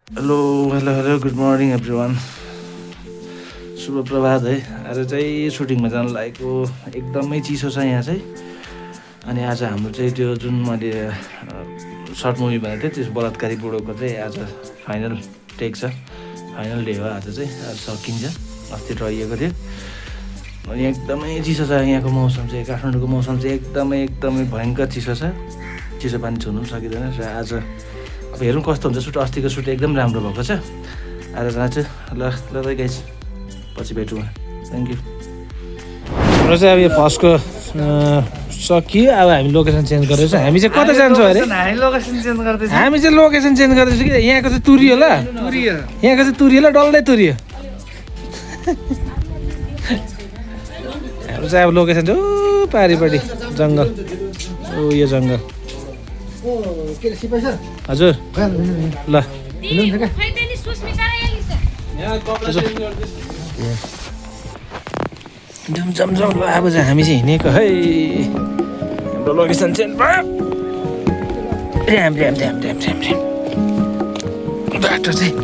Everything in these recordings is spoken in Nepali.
Hello hello hello good morning every one. शुभ प्रभात है। आज चाहिँ सुटिङमा जानु लागेको एकदमै चिसो छ यहाँ चाहिँ। अनि आज हाम्रो चाहिँ त्यो जुन मैले सर्ट मुभी भनेको थिएँ त्यो बलात्कारी बुढोको चाहिँ आज फाइनल टेक छ, फाइनल डे हो आज चाहिँ। आज सकिन्छ, अस्ति रहिएको थियो। अनि एकदमै चिसो छ यहाँको मौसम चाहिँ, काठमाडौँको मौसम चाहिँ एकदमै एकदमै भयङ्कर चिसो छ। चिसो पानी छुनु पनि सकिँदैन र आज अब हेरौँ कस्तो हुन्छ सुट। अस्तिको सुट एकदम राम्रो भएको छ, आज जान्छु। ल ल त गाइस, पछि भेटौँ। Thank you. हाम्रो चाहिँ अब यो फर्स्टको सकियो। अब हामी लोकेसन चेन्ज गर्दैछ। हामी चाहिँ कता जान्छौँ अरे? हामी लोकेसन चेन्ज गर्दैछ। हामी चाहिँ लोकेसन चेन्ज गर्दैछौँ कि यहाँको चाहिँ तुरियो ल, यहाँको चाहिँ तुरियो ल, डल्लै तुरियो। हाम्रो चाहिँ अब लोकेसन चाहिँ ओ पारिपट्टि जङ्गल, ओ यो जङ्गल। हजुर ल जम जम जम। ल अब चाहिँ हामी चाहिँ हिँडेको है, हाम्रो लोकेसन चेन्ज भयो। RAM RAM RAM RAM RAM RAM बाटो चाहिँ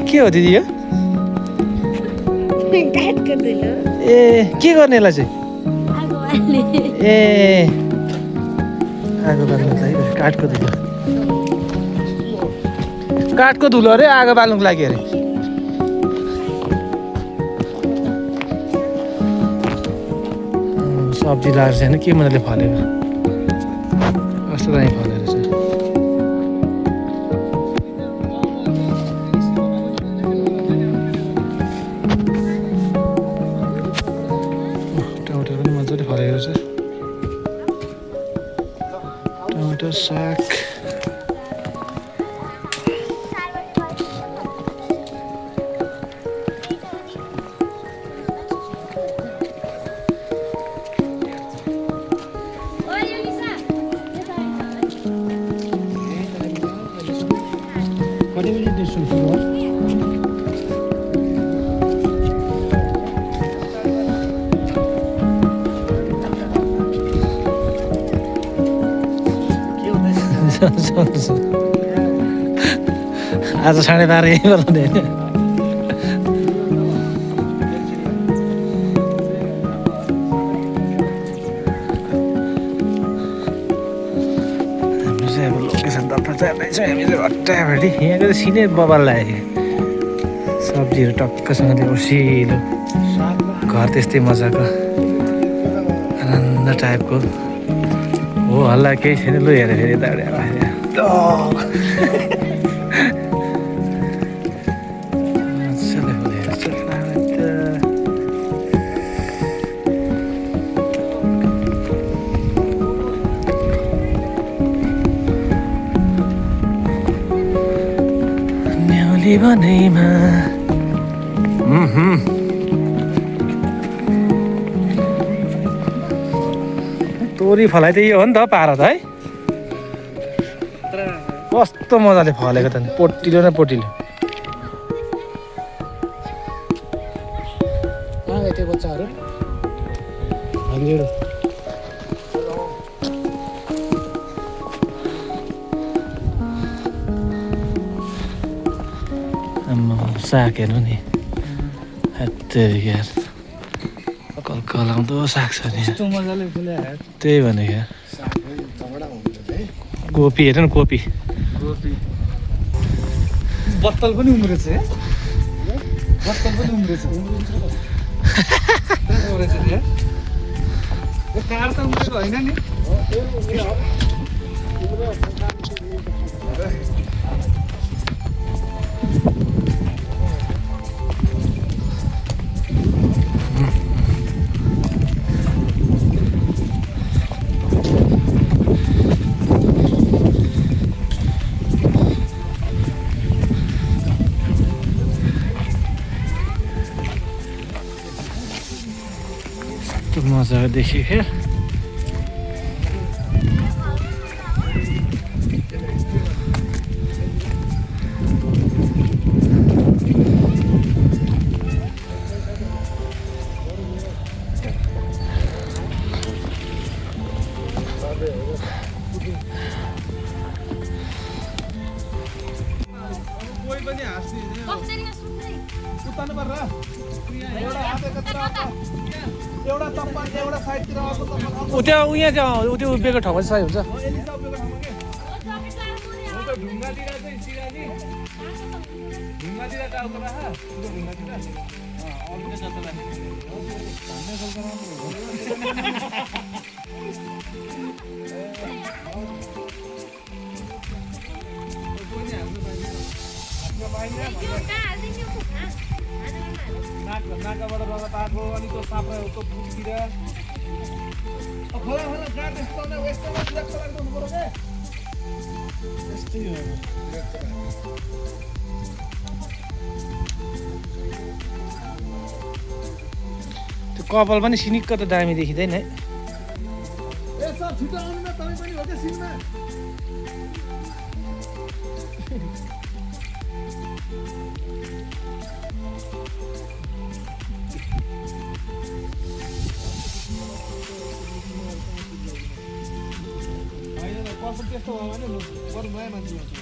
के हो दिदी यो? ए के गर्ने यसलाई चाहिँ? ए आगो बाल्नुको लागि काठको धुलो, काठको धुलो अरे, आगो बाल्नुको लागि अरे। सब्जी लगाएर छैन, के मजाले फलेको, कस्तो दामी फलेको रहेछ। टमाटर पनि मजाले फलेको रहेछ, टमाटर साग। आज 12:30 यहीँ बनाउने होइन। हाम्रो चाहिँ अब लोकेसन तर्फ जाँदैछौँ हामी चाहिँ हट्टाभट्टी। यहाँको चाहिँ सिधै बबाल लाग्यो, सब्जीहरू टक्कसँगले उसिलो, घर त्यस्तै मजाको आनन्द टाइपको हो। हल्ला केही छैन। लु हेरेर फेरि यताबाट न्याउली बनैमा तोरी फलाइ त यो हो नि त पारा त है। कस्तो मजाले फलेको त नि, पोटिलो न पोटिलो। बच्चाहरू साग हेर्नु नि, कलकलाउँदो साग छ नि, त्यही भनेको। कोपी हेर न, कोपी बत्तल पनि उम्रेछ है, बत्तल पनि उम्रेछ। कार त उम्रेको होइन नि। कस्तो मजा देखेँ क्या। कोही पनि हाँस्ने उतार्नु पर्छ एउटा हात एकत्र एउटा चप्पल एउटा साइडतिर अर्को चप्पल ऊ त्यहाँ उयाँ चाहिँ त्यो उभिएको ठाउँमा चाहिँ सही हुन्छ। यसले चाहिँ उभिएको ठाउँमा के हो त ढुङ्गातिर चाहिँ सिरानी ढुङ्गातिर टाउको राख त्यो ढुङ्गातिर अर्को जस्तो राख भन्ने खालको राम्रो नाकाबाट रगत आएको अनि त्यो साप्राको बुटतिर खोला खोला गाड यस्तो नै यस्तोमा सिलेक्ट गरेर हुनु पर्यो के यस्तै हो त्यो कपाल पनि सिनिक्क त दामी देखिँदैन है। ए सर छिटो आउनु न तपाईँ पनि हो क्या सिनमा कस्तो त्यस्तो भयो भने बरु नयाँ मान्छे हुन्छ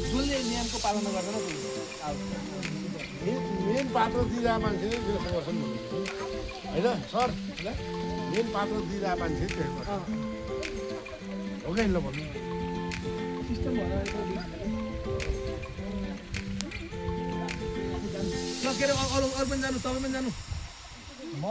जसले नियमको पालना गर्दैन मेन पात्र दिइरहेको मान्छे नै त्यसो गर्छन् होइन सर मेन पात्र दिइरहेको मान्छे त्यसो गर्छ हो कि ल भन्नु सिस्टम भएर के अरे अरू पनि जानु तपाईँ पनि जानु म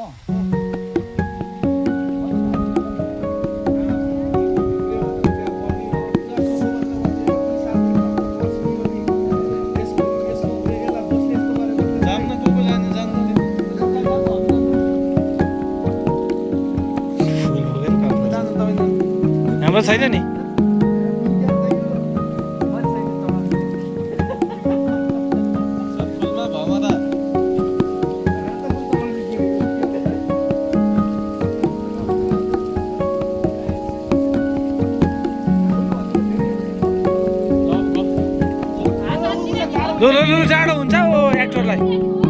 हाम्रो छैन नि। लु जाडो हुन्छ ओ एक्टरलाई।